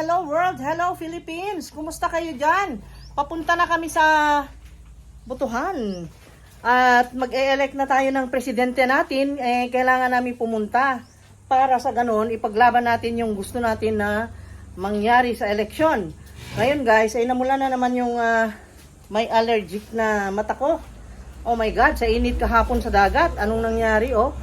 hello world, hello Philippines. Kumusta kayo dyan? Papunta na kami sa botohan. At mag-e-elect na tayo ng presidente natin. Kailangan namin pumunta para sa ganon, ipaglaban natin yung gusto natin na mangyari sa eleksyon. Ngayon guys, ay namula na naman yung may allergic na mata ko. Oh my God, sa init kahapon sa dagat. Anong nangyari oh?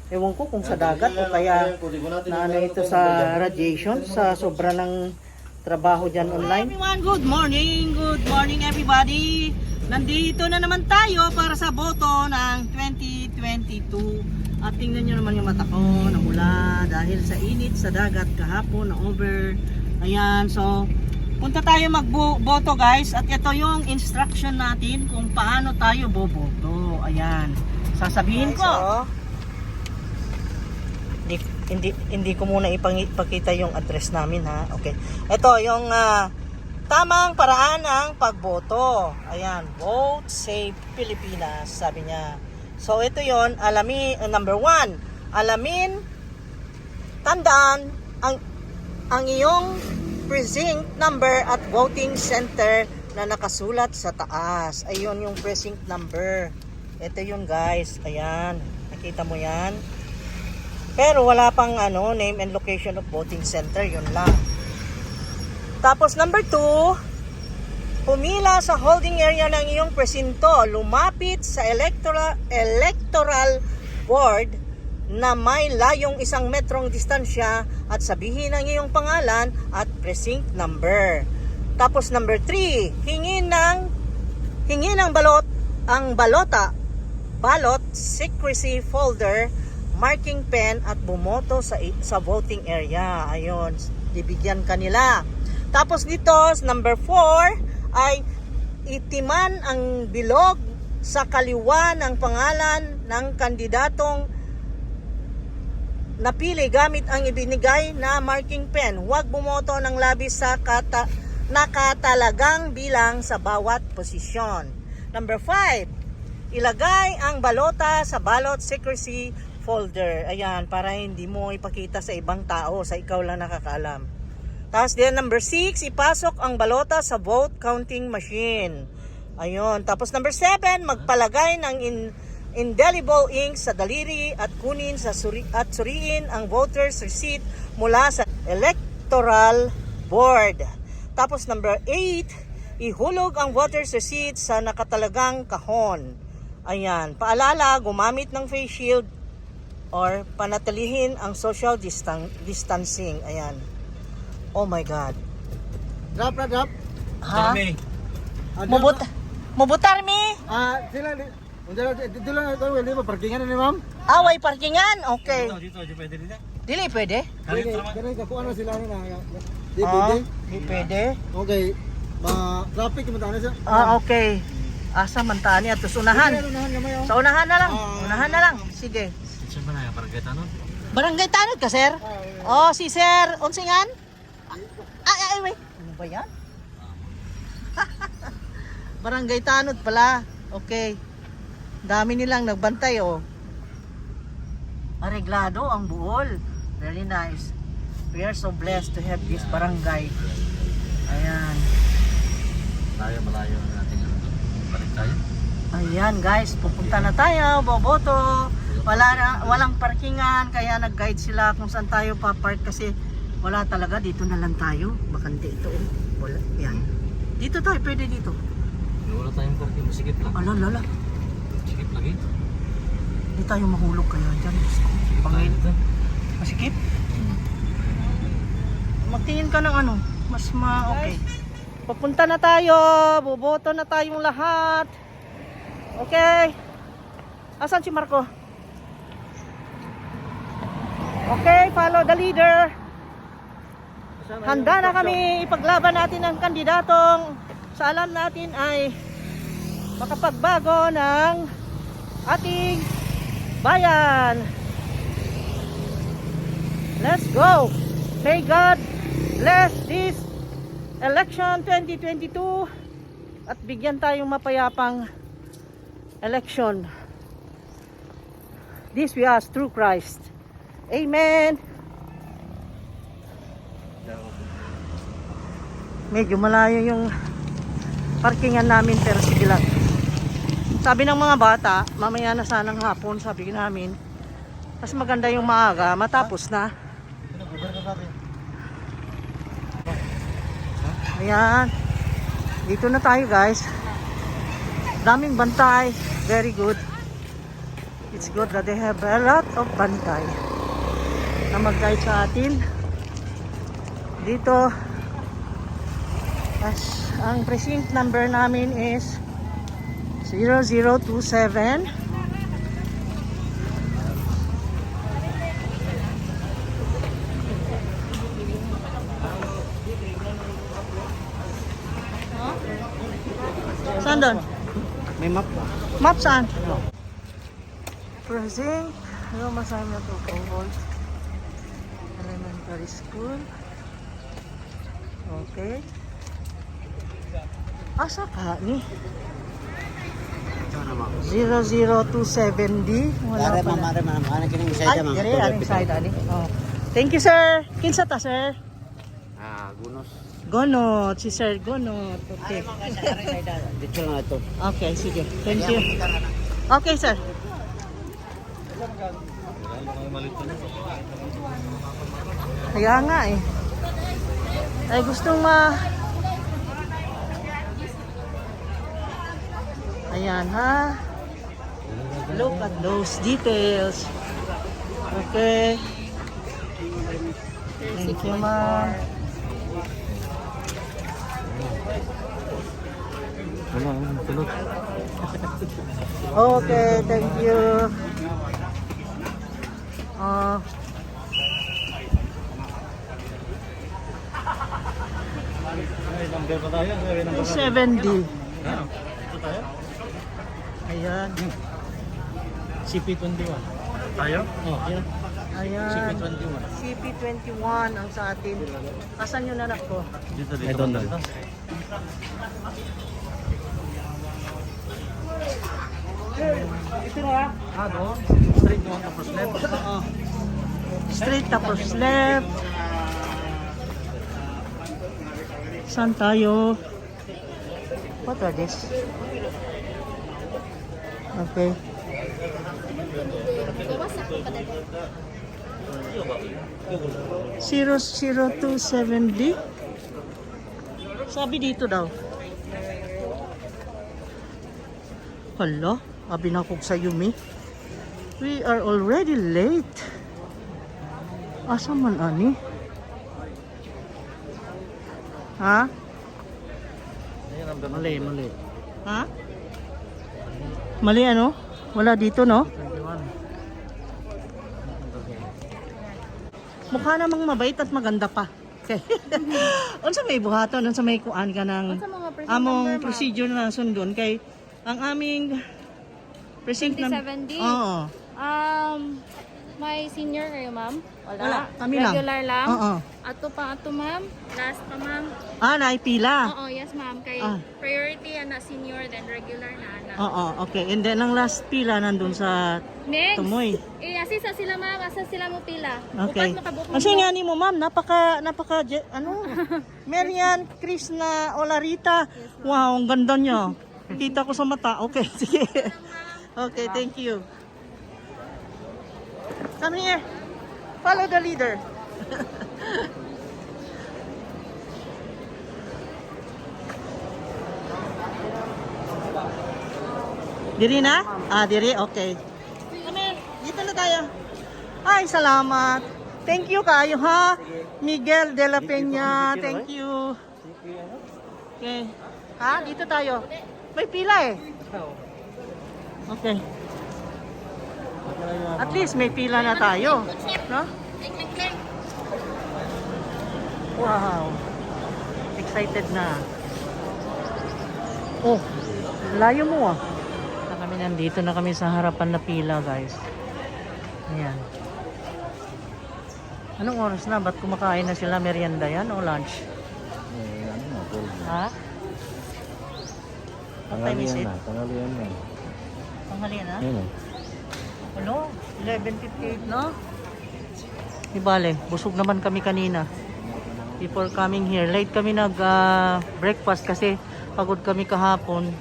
Ewan ko kung sa dagat o kaya na ano ito sa radiation, sa sobra ng trabaho dyan online. Everyone, good morning everybody. Nandito na naman tayo para sa boto ng 2022. At tingnan nyo naman yung mata ko, namula dahil sa init sa dagat kahapon na over. Ayan, so punta tayo magboto guys. At ito yung instruction natin kung paano tayo boboto. Ayan, sasabihin ko. Hindi ko muna ipakita yung address namin ha. Okay. Ito yung tamang paraan ng pagboto. Ayan, Vote Save Pilipinas, sabi niya. So ito yon, number 1, alamin, tandaan ang iyong precinct number at voting center na nakasulat sa taas. Ayun yung precinct number. Ito yun guys. Ayan, nakita mo yan. Pero wala pang name and location of voting center, yun lang. Tapos number 2, pumila sa holding area ng iyong presinto, lumapit sa electoral board na may layong 1 metrong distansya at sabihin ang iyong pangalan at precinct number. Tapos number 3, hingi ng ballot secrecy folder, marking pen at bumoto sa voting area. Ayun, dibigyan kanila. Tapos dito, number 4 ay itiman ang bilog sa kaliwa ng pangalan ng kandidatong napili gamit ang ibinigay na marking pen. Huwag bumoto ng labis sa nakatalagang bilang sa bawat posisyon. Number 5, ilagay ang balota sa ballot secrecy folder. Ayan, para hindi mo ipakita sa ibang tao, sa ikaw lang nakakaalam. Tapos din number 6, ipasok ang balota sa vote counting machine. Ayun. Tapos number 7, magpalagay ng indelible ink sa daliri at kunin at suriin ang voter's receipt mula sa electoral board. Tapos number 8, ihulog ang voter's receipt sa nakatalagang kahon. Ayan. Paalala, gumamit ng face shield or panatilihin ang social distancing. Ayan. Oh my God. Drop. Ha? Mubutar mi? Sila dito lang ito, hindi ba parkingan ni ma'am? Away parkingan? Okay. Dito, pwede dito. Dili pwede? Ganun kung ano sila na. Di Di pwede. Okay. Traffic mo tayo siya. Okay. Asa man tani ato unahan. Sa unahan na lang. Unahan na lang. Sige. Saan ba na? Barangay Tanod? Barangay Tanod ka, sir? Oh, si Sir Unsingan? Ay, wait. Ano ba yan? Barangay Tanod pala. Okay. Dami nilang nagbantay, oh. Areglado ang buol. Very nice. We are so blessed to have this barangay. Ayan. Malayo natin balik tayo. Ayan guys, pupunta na tayo, boboto. Walang parkingan, kaya nag-guide sila kung saan tayo papark kasi wala talaga. Dito na lang tayo. Bakante ito. Wala. Yan. Dito tayo, pwede dito. Wala tayong parking, masikip lang. Alala. Masikip lagi. Hindi tayo mahulog kaya dyan. Pangit. Masikip? Magtingin ka ng mas okay. Papunta na tayo. Boboto na tayong lahat. Okay. Asan si Marco? Okay, follow the leader. Handa na kami ipaglaban natin ang kandidatong sa alam natin ay makapagbago ng ating bayan. Let's go. May God bless this election 2022 at bigyan tayong mapayapang election. This we ask through Christ. Amen. Medyo malayo yung parkingan namin pero sige lang. Sabi ng mga bata, mamaya na sanang hapon, sabi namin. Mas maganda yung maaga, matapos na. Ayan. Dito na tayo guys. Daming bantay. Very good. It's good that they have a lot of bantay na mag-guide sa atin. Dito, ang precinct number namin is 0027. Saan doon? May map ba? Map saan? Precinct Roma San Mateo Elementary School. Okay. Asa ka ni? 0027D. Wala pala. Ano kining Ay, dire, aning side, ani. Oh. Thank you, sir. Kinsa ta, sir? Gunos. Gonot, si Sir Gonot. Okay. Dito lang ito. Okay, sige. Thank you. Okay, sir. Kaya nga eh. Ay gustong Ayan ha. Look at those details. Okay. Thank you, ma'am. Tulog. Okay, thank you. Number pa tayo? 7D. Ito tayo? Ayan. CP21. Tayo? Oh, yan. Ayan. CP21. CP21 ang sa atin. Asan yung anak ko? Dito, Ay, doon. Ito na. Doon. Straight doon tapos left. Straight tapos left. Saan tayo? What are this? Okay. Zero 027D. Sabi dito daw. Hala, abinakog sa Yumi. We are already late. Asa man ani? Ha? Mali. Ha? Mali ano? Wala dito no? 21. Mukha namang mabait at maganda pa. Okay. Unsa may buhaton, unsa may kuan ka ng among procedure na sundon kay ang aming precinct 27D? Oo. May senior kayo, ma'am? Wala, kami lang. Regular lang? Oo. Ato pa, ma'am? Last pa, ma'am? Naipila. Oo, yes, ma'am. Kay Ah. priority na senior, then regular na anak. Oo, okay. And then ang last pila nandun sa Next! Tumoy. Asisa sila, ma'am. Asa sila mo pila? Okay. Bukas makabukong Ang nga ni mo, ma'am, napaka Marian Krishna Olarita. Wow, ang ganda niya. Kita ko sa mata. Okay, sige. Okay, thank you. Come here. Follow the leader. Diri na? Diri? Okay. Come here. Dito na tayo. Ay, salamat. Thank you kayo ha. Miguel de la Peña. Thank you. Okay. Ha? Dito tayo. May pila eh. Okay. At least may pila na tayo. No? Wow. Excited na. Oh, layo mo ah. Nandito na kami sa harapan na pila, guys. Ayan. Anong oras na? Ba't kumakain na sila? Merienda yan o lunch? Ha? What time is it? Tanghalian na. Tanghalian na? Ayun. Ano? 11:58 no? Di bale, busog naman kami kanina. before coming here. Late kami breakfast kasi pagod kami kahapon.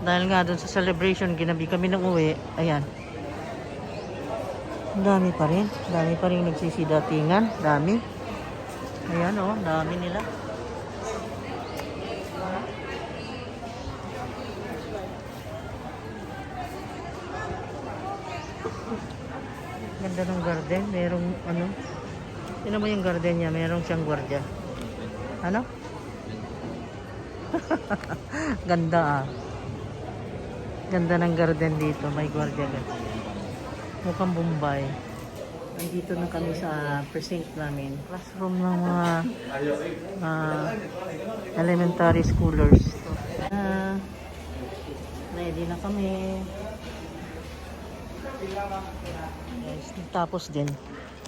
Dahil nga doon sa celebration, ginabi kami ng uwi. Ayan. Ang dami pa rin. Dami pa rin nagsisidatingan. Dami. Ayan oh, dami nila. Ganda ng garden. Merong ano. Tignan mo yung garden niya. Merong siyang gwardiya. Ano? Ganda ah. Ganda ng garden dito. May gwardiya ganda. Mukhang Bombay. Nandito na kami sa precinct namin. Classroom ng mga elementary schoolers. Ready na kami. Guys, tapos din.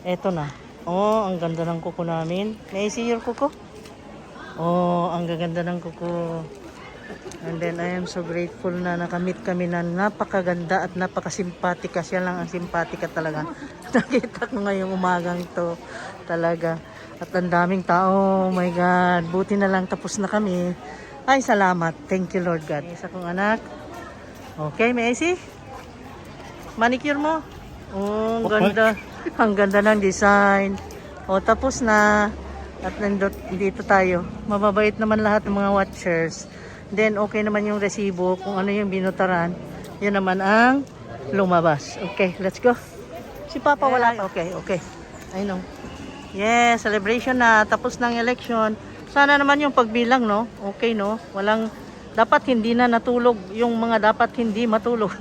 Eto na. Oh, ang ganda ng kuko namin. May I see your kuko? Oh, ang gaganda ng kuko. And then I am so grateful na nakamit kami na napakaganda at napakasimpatika. Siya lang ang simpatika talaga. Nakita ko ngayong umagang to talaga. At ang daming tao. Oh my God. Buti na lang tapos na kami. Ay, salamat. Thank you, Lord God. Isa kong anak. Okay, may I see? Manicure mo? Oh, ang ganda. Ang ganda ng design. O, tapos na. At dito tayo. Mababait naman lahat ng mga watchers. Then, okay naman yung resibo. Kung ano yung binutaran, yun naman ang lumabas. Okay, let's go. Si Papa wala. Okay, okay. I know. Yes, celebration na. Tapos ng election. Sana naman yung pagbilang, no? Okay, no? Walang, dapat hindi na natulog yung mga dapat hindi matulog.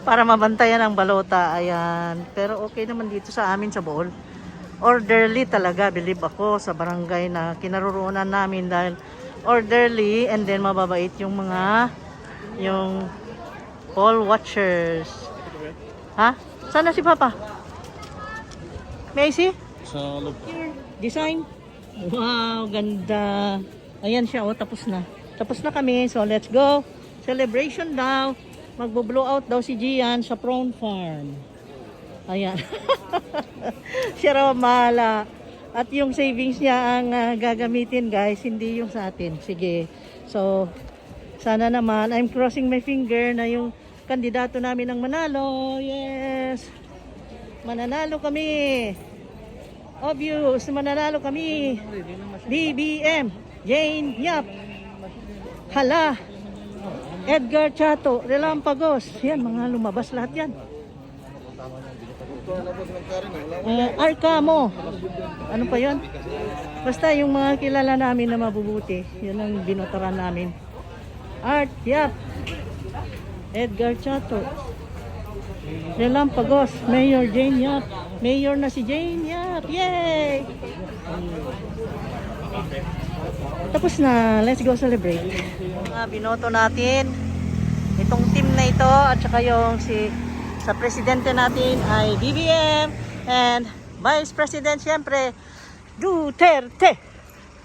Para mabantayan ang balota. Ayan. Pero okay naman dito sa amin sa Bohol. Orderly talaga, believe ako, sa barangay na kinaroroonan namin dahil orderly and then mababait yung poll watchers. Ha? Sana si Papa? May I see? Sa loob. Design? Wow, ganda. Ayan siya, oh, tapos na. Tapos na kami, so let's go. Celebration daw. Magbo-blow out daw si Gian sa prawn farm. Ayan. Siya raw mahala. At yung savings niya ang gagamitin, guys, hindi yung sa atin. Sige. So, sana naman, I'm crossing my finger na yung kandidato namin ang manalo. Yes. Mananalo kami. Obvious, mananalo kami. BBM. Jane Yap. Hala. Edgar Chato. Relampagos. Yan, mga lumabas lahat yan. Arcamo. Ano pa yon? Basta yung mga kilala namin na mabubuti. Yun ang binotaran namin. Art Yap. Edgar Chato. Relampagos. Mayor Jane Yap. Mayor na si Jane Yap. Yay! Tapos na. Let's go celebrate. Binoto natin. Itong team na ito at saka yung sa presidente natin ay BBM and Vice President siyempre Duterte.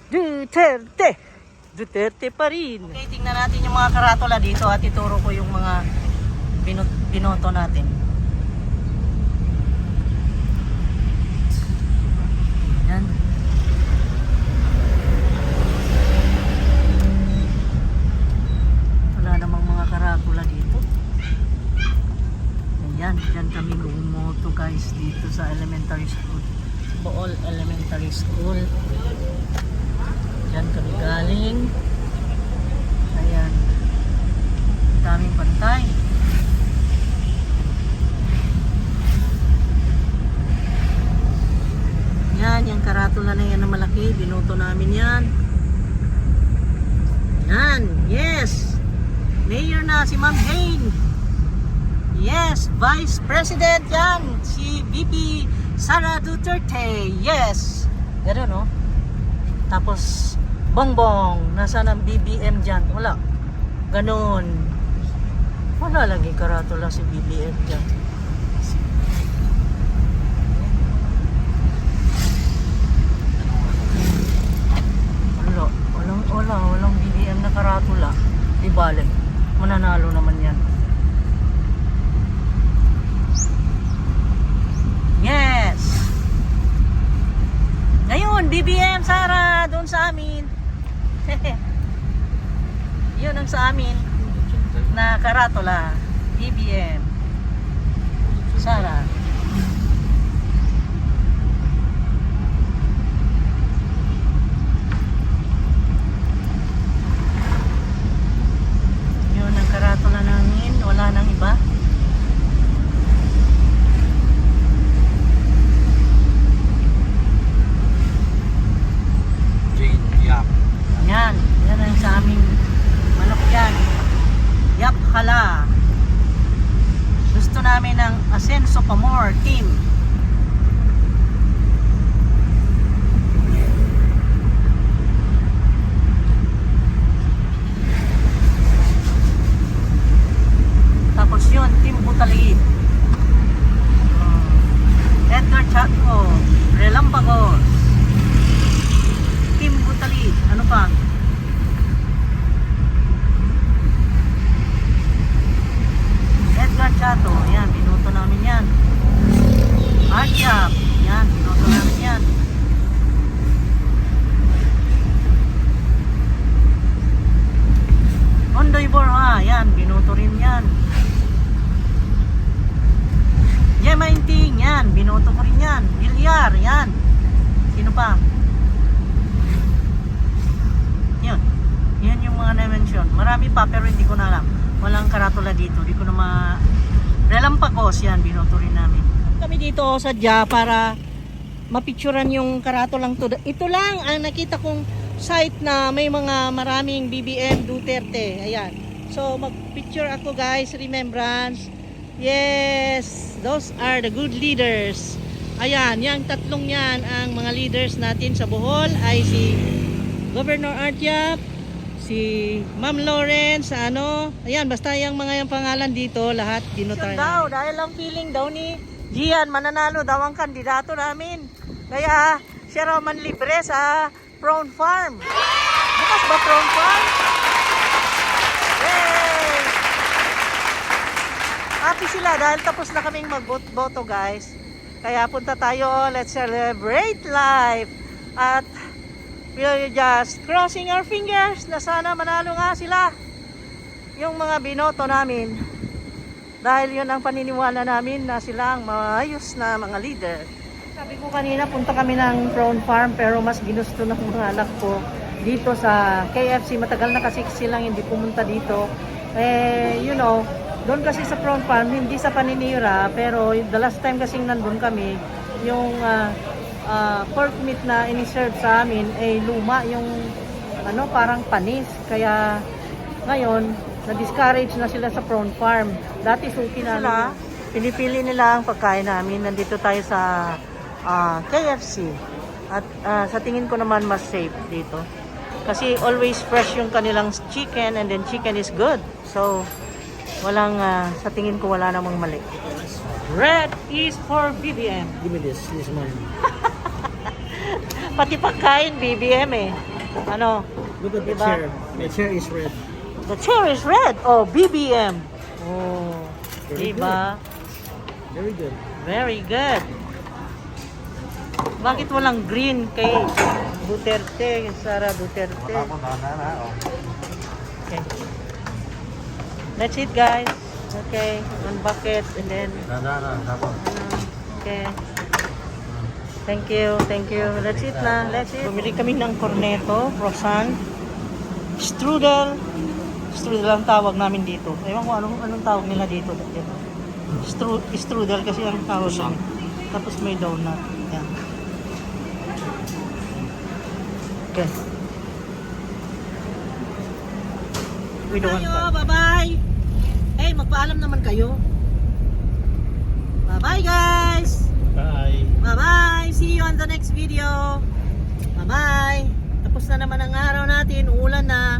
Duterte. Duterte pa rin. Okay, tingnan natin yung mga karatula dito at ituro ko yung mga binoto natin. Yan. Wala namang mga karatula dito. Ayan, dyan kami gumoto guys dito sa elementary school. Bohol Elementary School. Dyan kami galing. Ayan. Daming pantay. Yan, yung karatula na yan na malaki. Binoto namin yan. Yan, yes. Mayor na si Ma'am Jane. Yes, Vice President yan, si VP Sara Duterte. Yes. Gano'n, no? Tapos, Bongbong, nasaan ang BBM dyan? Wala. Ganon. Wala lagi karatula si BBM dyan. Walang BBM na karatula. Di bale. Mananalo naman yan. Yes! Ngayon, BBM! sa amin. Yun ang sa amin na karatula. BBM. Sara. Yun ang karatula namin. Wala nang iba. Jane Yap. Yan. Yan ang sa aming manok yan. Yap hala. Gusto namin ng Asenso Pamor team. Tapos yun, Team Butalid. Edgar Chatco, Relampagos. Team Butalid. Ano pa? Edgar Chato, yan, binoto namin yan. Arjab, yan, binoto namin yan. Ondoy Borja, yan, binoto rin yan. Yemainting, yan, binoto ko rin yan. Bilyar, yan. Sino pa? Yun. Yan yung mga na-mention. Marami pa pero hindi ko na alam. Walang karatula dito. Di ko na Relampagos yan, binoto rin namin. Kami dito sadya para mapicturan yung karatulang to. Ito lang ang nakita kong site na may mga maraming BBM Duterte. Ayan. So magpicture ako guys, remembrance. Yes, those are the good leaders. Ayan, yung tatlong yan ang mga leaders natin sa Bohol ay si Governor Artiap, si Ma'am Lawrence, ayan, basta yung mga yung pangalan dito, lahat dinotay. Daw, dahil ang feeling daw ni Gian, mananalo daw ang kandidato namin. Kaya, siya raw man libre sa prawn farm. Bukas ba prawn farm? Yay! Happy sila dahil tapos na kaming magboto guys. Kaya punta tayo, let's celebrate life. At we're just crossing our fingers na sana manalo nga sila yung mga binoto namin dahil yun ang paniniwala namin na sila ang maayos na mga leader. Sabi ko kanina punta kami ng prawn farm pero mas ginusto ng mga anak ko dito sa KFC. Matagal na kasi silang hindi pumunta dito. Doon kasi sa prawn farm hindi sa paninira pero the last time kasing nandun kami yung pork meat na iniserve sa amin ay luma yung parang panis kaya ngayon na-discourage na sila sa prawn farm. Dati suki na sila, pinipili nila ang pagkain namin. Nandito tayo sa KFC at sa tingin ko naman mas safe dito kasi always fresh yung kanilang chicken and then chicken is good, so walang sa tingin ko wala namang mali. Red is for BBM. Give me this mine. Pati pagkain BBM eh. Look at the Diba? chair. The chair is red. The chair is red. Oh, BBM. Oh, Very diba? Very good. Very good. Bakit walang green kay Duterte, Sara Duterte? Okay. That's it guys. Okay, one bucket and then okay. Thank you. That's it na. That's it. Bumili kami ng corneto, croissant, strudel. Strudel ang tawag namin dito. Ewan ko anong tawag nila dito. Strudel kasi ang tawag namin. Tapos may donut. Yan. Okay. We don't want bye-bye. Hey, magpaalam naman kayo. Bye-bye guys. Bye. Bye-bye. See you on the next video. Bye-bye. Tapos na naman ang araw natin. Ulan na.